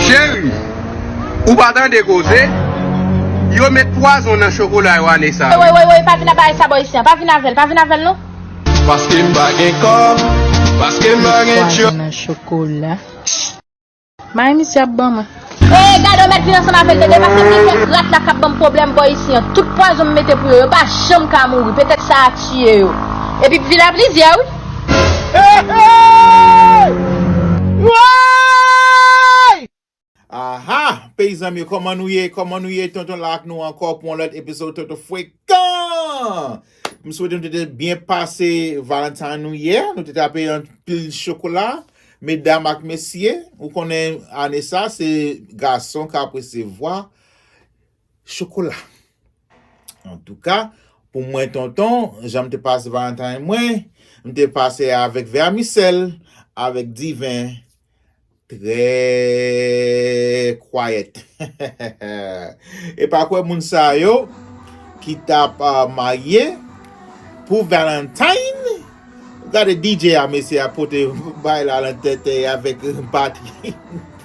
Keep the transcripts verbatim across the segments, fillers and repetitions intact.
Cheri, ou pa tande koze? Yo met pwazon nan chokola yo, Anessa. Woy, woy, woy, pa vin ap bay sa bò isi an. Pa vin avè l, pa vin avè l non. Paske m pa gen kòb, paske m pa gen tchòp. Pwazon nan chokola. May misye ap ban mwen. Ey, gade w mèt vin ansanm avè l, tande, paske se kèk rat la k ap ban m pwoblèm bò isi an. Tout pwazon m mete pou yo, yo pa janm ka mouri. Petèt sa a tiye yo. Epi vin a plizyè, wi. Aha! Peyizan m yo, kòman nou ye? Kòman nou ye? Tonton la ak nou ankò pou yon lòt epizòd Tonton Frekan! M swete nou te byen pase Valentine nou yè. Nou te tape anpil chokola. Medam ak mesye, ou konnen ane sa, se gason k ap resevwa chokola. Antouka, pou mwen, tonton, jan m te pase Valentine mwen, m te pase avèk vèmisèl, avèk diven, trè kwayèt. E pa kwè moun sa yo ki t ap ah, marye pou Valentine. Gade D J a, mesye a pote bay la nan tèt avèk batri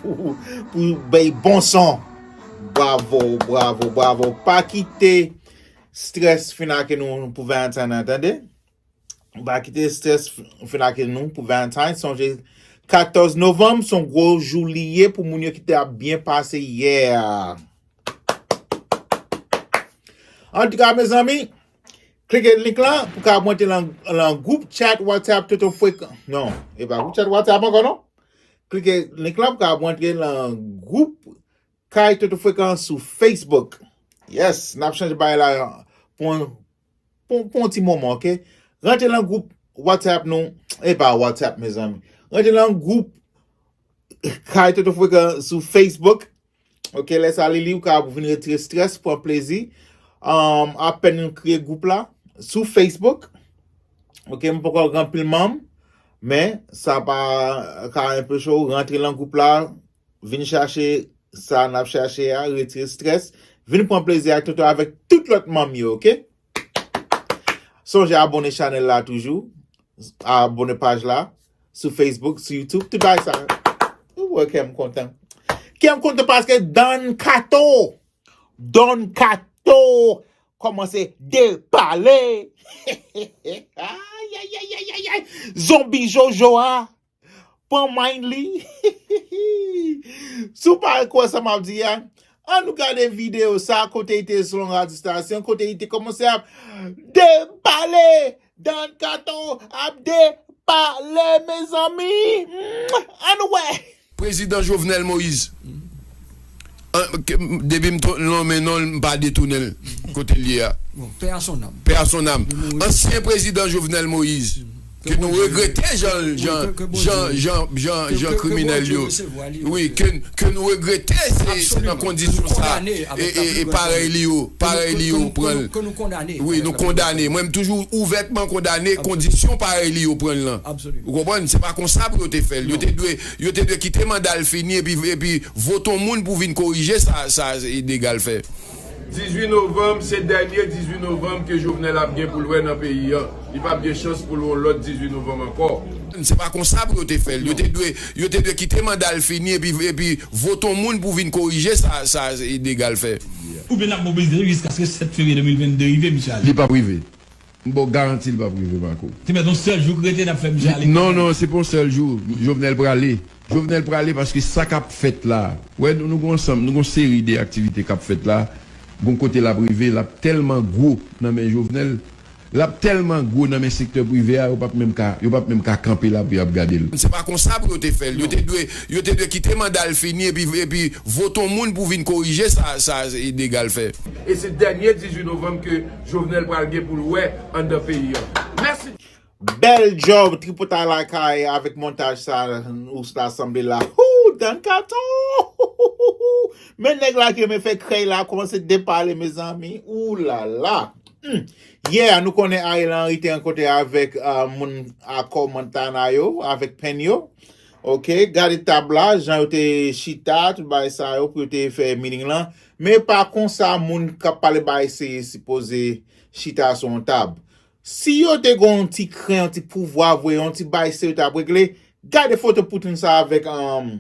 pou, pou bay bon son. Bravo, bravo, bravo. Pa kite strès fin ak nou pou Valentine nan, tande? Pa kite strès fin ak nou pou Valentine. Sonje katòz novanm, se yon gwo jou li ye pou moun yo ki te ap byen pase yè a. Antouka, mezanmi, klike link lan pou ka ap rantre lan, lan gwoup chat WhatsApp Tonton Frekan. Non, e pa gwoup chat WhatsApp ankò, non. Klike link lan pou ka ap rantre lan gwoup Kay Tonton Frekan sou Facebook. Yes, n ap chanje bagay la pou yon, pou, pou yon ti moman, oke? Rantre lan gwoup WhatsApp nou, e pa WhatsApp, mezanmi. Rantre lan gwoup Kay Tonton Frekan sou Facebook. Oke, lè sa li li, ou ka vin retire strès, pran plezi. Um, apèn nou kreye gwoup la sou Facebook. Oke, m poko gen anpil manm, men sa pa ka anpeche w rantre lan gwoup la, vin chache sa n ap chache a, retire strès, vin pran plezi ak Tonton avèk tout lòt manm yo, oke? Sonje abòne chanèl la toujou, abòne paj la, sou Facebook, sou YouTube, tout bagay sa. Ou wè kè m kontan. Kè m kontan paske Don Kato, Don Kato kòmanse depale. Ay, ay, ay, ay, ay, ay. Zonbi Jojo a. Pran mind li. Si w pa kwè sa m ap di a, ann nou gade videyo sa kote li te sou yon radyo estasyon, kote li te kòmanse ap depale. Don Kato ap depale, mezanmi. Ann wè. Prezidan Jovenel Moïse. An, ke, depi m to- nonmen non l, m pa detounen l kote l ye a. Bon, paix à son âme. Paix à son âme. Ansyen prezidan Jovenel Moïse, ke nou regrete jan jan jan jan jan kriminèl yo. Wi, ke ke nou regrete se se nan kondisyon sa. E e e parèy li yo, parèy li yo pran l. Wi, nou kondane. Mwen m toujou ouvètman kondane kondisyon parèy li yo pran l lan. Ou konprann? Se pa konsa pou yo te fè l. Yo te dwe yo te dwe kite manda l fini epi epi vote yon moun pou vin korije sa sa dega l fè. Dizuit novanm, se dènye dizuit novanm ke Jovenel ap gen pou l wè nan peyi an. Li p ap gen chans pou l wè yon lòt dizuit novanm ankò. Se pa konsa pou yo te fè l. Yo te dwe yo te dwe kite manda l fini epi epi vote yon moun pou vin korije sa sa dega l fè. Oubyen n ap mobilize nou jiskaske sèt fevriye de mil vennde rive, misye ale. Li p ap rive. M ba w garanti li p ap rive, Marco. Te mèt yon sèl jou k rete n ap fè misye ale. Non, non, se pa yon sèl jou. Jovenel prale. Jovenel prale paske sa k ap fèt la. Wè, nou, nou gon ansanm, nou gon seri de aktivite k ap fèt la. Gon kote l ap rive, l ap tèlman gwo nan men Jovenel. L ap tèlman gwo nan men sektè prive a, yo p ap menm ka, yo p ap menm ka kanpe la pou y ap gade l. Se pa konsa pou yo te fè l. Yo te dwe, yo te dwe kite manda l fini epi, epi vote yon moun pou vin korije sa, sa dega l fè. E se dènye dizuit novanm ke Jovenel pral gen pou l wè anndan peyi an. Mèsi. Bèl djòb, tripotay lakay avèk montaj sa ou ta sanble la. Hoo, Don Kato! Men nèg la ki renmen fè krèy la kòmanse depale, mezanmi. Oulala! Hmm. Yè a, nou konnen Ariel Henry te rankontre avèk uh, moun akò Montana yo, avèk Penn yo. Ok, gade tab la, jan yo te chita, tout bagay sa yo pou yo te fè meeting lan. Men pa konsa moun k ap pale bagay serye sipoze chita sou yon tab. Si yo te gen yon ti kren, yon ti pouvwa vre, yon ti bagay serye yo t ap regle, gade foto Putin sa avèk um,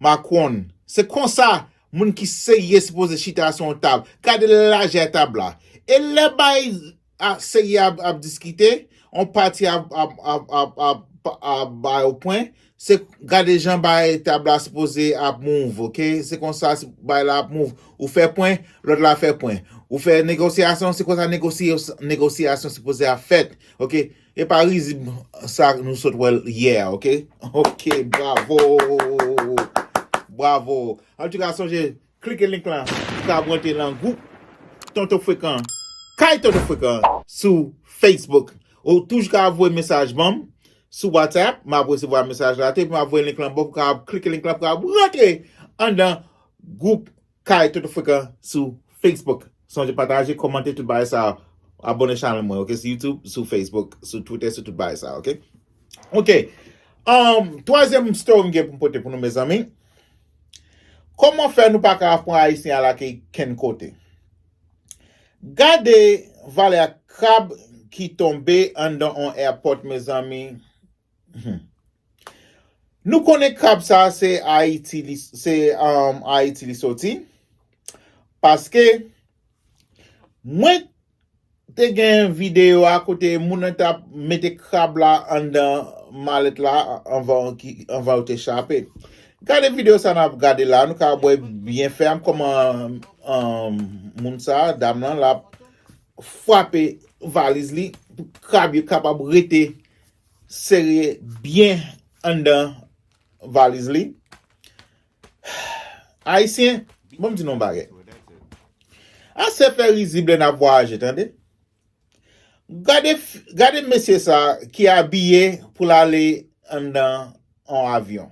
Macron. Se konsa, moun ki serye sipoze chita sou yon tab. Gade lajè tab la. E lè bay a, serye ap, ap diskite, yon pati ap, ap, ap, ap, ap, ap bay ou pwen, se gade jan bay tab la sipoze ap move, ok? Se konsa si bay la ap move. Ou fè pwen, lòt la fè pwen. Ou fè negosyasyon, se konsa negosye-, negosyasyon sipoze ap fèt, ok? E pa rizib sa nou sot wè yè, ok? Ok, bravo! Bravo! Antouka, sonje, klike link lan, ou ka rantre nan gwoup Tonton Frekan, Kay Tonton Frekan sou Facebook. Ou toujou ka voye mesaj ban m sou WhatsApp, m ap resevwa mesaj la tou, epi m ap voye link lan ba w, ou ka klike link lan pou w rantre anndan gwoup Kay Tonton Frekan sou Facebook. Sonje pataje, kòmante tout bagay sa, abòne chanèl mwen, ok? Sou YouTube, sou Facebook, sou Twitter, sou tout bagay sa, ok? Ok. Um, twazyèm story m gen pou m pote pou nou, mezanmi. Kòman fè nou pa ka pran Ayisyen al ak kenn kote? Gade valè krab ki tonbe anndan on airport, mezanmi. Hmm. Nou konnen krab sa se Ayiti li, se, um, Ayiti li soti. Paske mwen te gen videyo a kote moun nan t ap mete krab la anndan malèt la anvan ki, anvan yo te chape. Gade videyo sa n ap gade la, nou ka wè byen fèm kòman, um, moun sa, dam lan, l ap frape valiz li pou krab yo kapab rete sere byen anndan valiz li. Ayisyen, bon, m di nou yon bagay. Ase fè rizib lè n ap vwayaje, tande. Gade, f- gade mesye sa ki abiye pou l ale anndan yon avyon.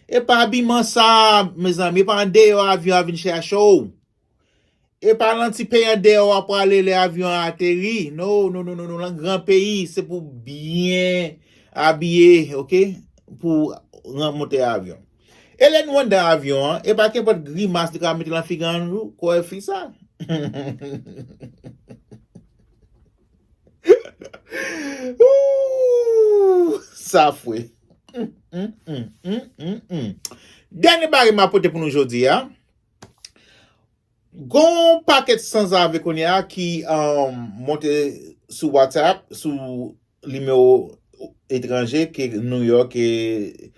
E pa abiman sa, mezanmi, e pa andeyò avyon an vin chache w. E pa nan ti peyi andeyò w ap prale lè avyon an ateri. No, no, no, no, no, nan gran peyi, se pou byen abiye, ok? Pou ranmonte avyon. E lè nou anndan avyon an, e pa kenpòt grimas li ka mete nan figi an, nou kwè fi sa. Ooh, sa fre. Mm, mm, mm, mm, mm, mm. Dènye bagay m ap pote pou nou jodi a. Gon pakèt sanzave kounye a ki, um, monte sou WhatsApp, sou nimewo etranje, ke New York, ke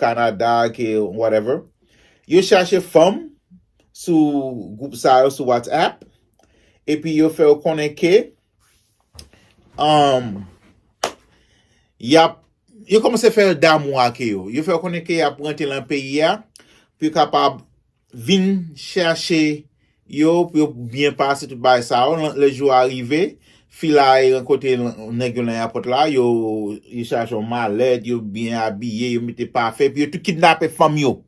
Kanada, ke whatever. Yo chache fanm sou gwoup sa yo sou WhatsApp, epi yo fè yo konnen ke, um, y ap, yo kòmanse fè damou ak yo. Yo fè yo konnen ke y ap rantre nan peyi a, pou yo kapab vin chache yo, pou yo byen pase tout bagay sa yo. Lè jou a rive, fi la e rankontre nèg yo nan airport la, yo, yo chache yon malèt, yo byen abiye, yo mete pafen, epi yo tou kidnape fanm yo.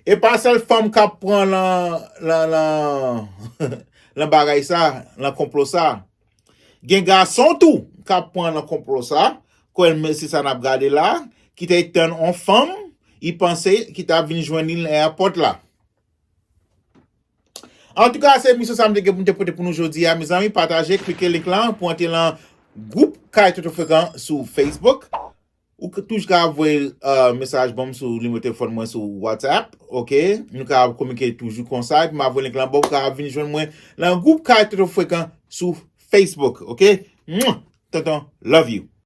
E pa sèl fanm k ap pran nan, nan, nan, nan bagay sa, nan konplo sa. Gen gason tou k ap pran nan konplo sa, kwè m se sa n ap gade la, ki te tann on fanm, li panse ki t ap vin jwenn li nan airport la. Antouka, se emisyon sa m te gen pou m te pote pou nou jodi a, mezanmi, pataje, klike link lan pou antre nan gwoup Kay Toto Frekan sou Facebook. Ou k- toujou ka voye, uh, mesaj ban m sou nimewo telefòn mwen sou WhatsApp, ok? Nou ka kominike toujou konsa, epi m ap voye link lan ba w, ou ka vin jwenn mwen nan gwoup Kay Toto Frekan sou Facebook, ok? Mwah! Tonton, love you.